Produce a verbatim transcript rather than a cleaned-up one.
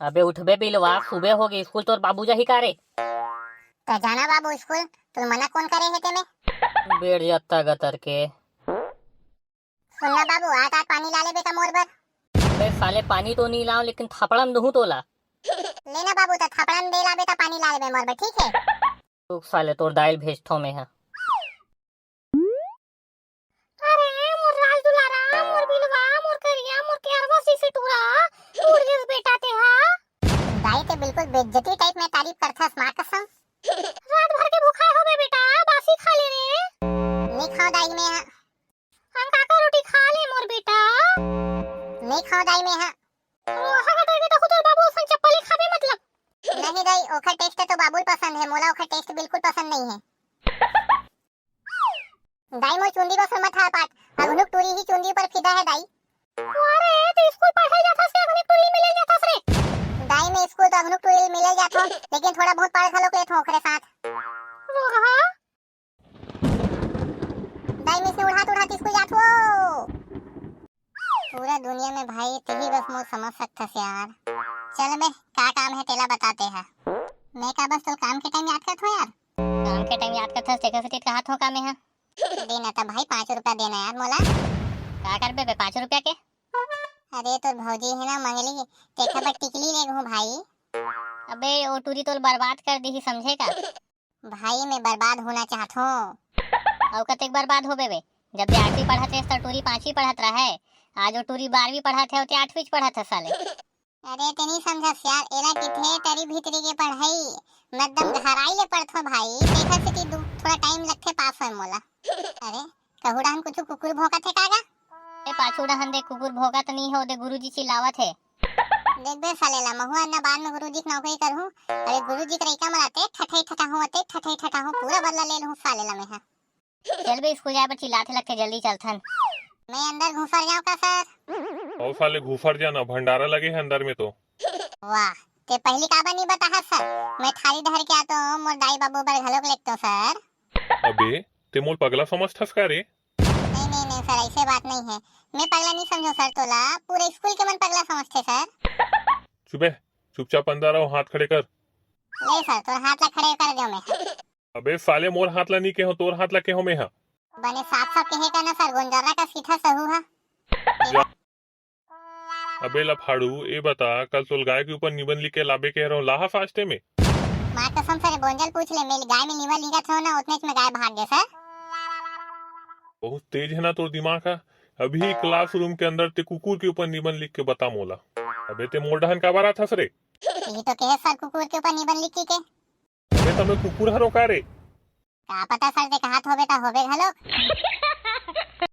अबे उठबे बिलवा, सुबह होगे, स्कूल तोर बाबू जाही का रे? त जाना बाबू स्कूल, तोर मना कौन करे हे तेमे? बेड़ जत्ता गतर के। सुन ना बाबू, आत आत पानी ला लेबे त मोर बर। अबे साले, पानी तो नहीं लाओ, लेकिन थपड़न दूहूं तोला। ले ना बाबू, त थपड़न दे लाबे त पानी ला लेबे मोर बर, ठीक है? रुक साले, तोर दाई ल भेजथों मैं हा। अरे मोर राज दुलारा, मोर बिलवा, मोर करिया, मोर केरवा सीसी टूरा, उड़ गेस बेटा ते हा। दाई ते बिल्कुल बेइज्जती टाइप में तारीफ करथस माँ कसम। रात भर के भूखाए होबे बेटा, बासी खा ले रे। नहीं खाओ दाई मैं हा। हम काका रोटी खा ले मोर बेटा। नहीं खाओ दाई मैं हा। ओहा कटर के तखु तोर बाबू असन चप्पल ही खाबे मतलब। नहीं दाई, ओखर टेस्ट तो बाबू ल पसंद है, मोला ओखर टेस्ट बिल्कुल पसंद नहीं है। दाई मोर चुंदी को सुरमत हा पाट, अगनुक टूरी ही चुंदी ऊपर फिदा है दाई। अरे, तो स्कूल पढ़े जाथस के अगनुक टूरी मिले जाथस रे? दाई मैं स्कूल तो अगनुक टूरी मिले जाथो, लेकिन थोड़ा बहुत पढ़ घलोक लेथो ओखरे साथ। ओहा। दाई मैं से उड़ात उड़ात स्कूल जाथो। पूरा दुनिया में भाई तेही बस मोर समझ सकथस यार। चल बे, का काम है तेला बताते हैं। मैं का बस तो काम के टाइम याद करथो यार। काम के टाइम याद करथस, तेकर सेती कहत हो का मैं हा। देना त भाई, पाँच रुपया देना यार मोला। का करबे बे पाँच रुपया के? अरे तोर भौजी है ना मंगली, तेखा बर टिकली ले गहूँ भाई। अबे ओ टूरी तोल बर्बाद कर दीही, समझे का? भाई मैं बर्बाद होना चाहत हूँ। अउ कतेक बर्बाद होबे बे? जब दे आठवीं पढ़त रेस त टूरी पाँचवीं पढ़त रहे, आज ओ टूरी बारहवीं पढ़त है, ओते आठवीं च पढ़त है साले। अरे तेनी समझस यार, एला किथे तरी भीतरी के पढ़ाई, मैं एकदम गहराई ले पढ़थो भाई, तेखर सेती दू थोड़ा टाइम लगथे पास होए मोला। अरे कहू डहन कुछु कुकुर भौंकत हे का गा? ए पाछू डहन दे कुकुर भौंकत नहीं हो, दे गुरुजी चिल्लावत हे। देखबे साले ला, महू अन्ना बाद में गुरुजी के नौकरी करहूँ। अरे गुरुजी के रइका मन अतेक ठठई ठठाहूँ, अतेक ठठई ठठाहूँ, पूरा बदला ले लूँ साले ला मैं हा। चल बे, स्कूल जाए बर चिल्लाथे लगथे, जल्दी चलथन। मैं अंदर घुसर जाऊं का सर? अउ साले घुसर जाना, भंडारा लगे है अंदर में तो। वाह, ते पहली काबर नहीं बताहा सर? मैं थारी धर के आतो, मोर दाई बाबू बर घलोक लेगतो सर। अबे, ते मोल पगला समझथस का रे? नहीं नहीं नहीं सर, ऐसे बात नहीं है। मैं पगला नहीं समझो सर तोला, पूरे स्कूल के मन पगला समझथे सर। चुपे, चुपचाप अंदर आओ, हाथ खड़े कर। ले सर, तोर हाथ ला खड़े कर दियो मैं। अबे साले, मोर हाथ ला नी केहो, तोर हाथ ला केहो मैं हा। बने साफ साफ कहे का ना सर, गोंजर्रा का सीधा सहू हा। जा। अबे लफाड़ू, ए बता, कल तोल गाय के ऊपर निबंध लिख के लाबे कहे रहो, लाहा सास्ते में? माँ कसम सर, बोंजल पूछ ले, मैं गाय में निबंध लिखत हो ना, उतने में गाय भाग गए सर। बहुत तेज है ना तोर दिमाग हा। अभी क्लासरूम के अंदर ते कुकुर के ऊपर निबंध लिख के बता मोला। अबे ते मोर डहन काबर आथस रे? ये तो कहे सर, कुकुर के ऊपर निबंध लिख के। अबे त मैं कुकुर हरो का रे? का पता सर, ते कहा